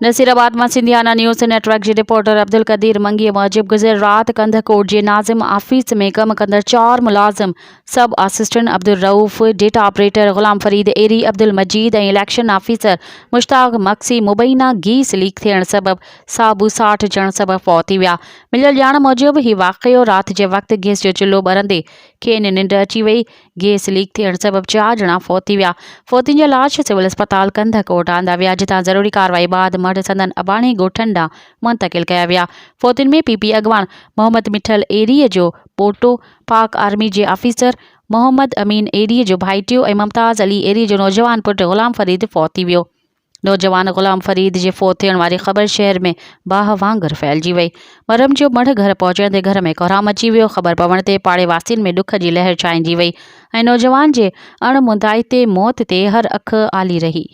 نصيرآباد مان Sindhiana news net work جي reporter Abdul Qadeer منگيء موجب گذريل رات ڪنڌڪوٽ جي ناظم آفيس ۾ ڪم ڪندڙ چار ملازم sub assistant Abdul Rauf, data operator Ghulam Farid Eri, Abdul Majeed ۽ election officer Mushtaq Magsi مبينا گيس ليڪ ٿيڻ سبب صابو ساٺجڻ سبب فوت ٿي ويا. مليل ڄاڻ موجب هي واقعو رات جي وقت گيس جو چلهو ٻرندي کين ننڊ اچي وئي، گيس ليڪ ٿيڻ سبب چار ڄڻا فوت ٿي ويا. فوتين جا لاش سول اسپتال ڪنڌڪوٽ آندا ويا جتان ضروري ڪارروائي بعد مڙهه سندن اباڻي ڳوٺن ڏانهن منتقل ڪيا ويا. فوتين ۾ پي پي اڳواڻ محمد مٺل ايريء جو پوٽو، پاڪ آرمي جي آفيسر محمد امين ايريء جو ڀائٽيو ۽ ممتاز علي ايريء جو نوجوان پٽ غلام فريد فوت ٿي ويو. نوجوان غلام فريد جي فوت ٿيڻ واري خبر شهر ۾ باهه وانگر ڦهلجي وئي. مرحوم جو مڙهه گهر پهچڻ تي گهر ۾ ڪهرام مچي ويو. خبر پوڻ تي پاڙي واسين ۾ ڏک جي لهر ڇانئجي وئي ۽ نوجوان جي اڻ مندائتي موت تي هر اک آلي رهي.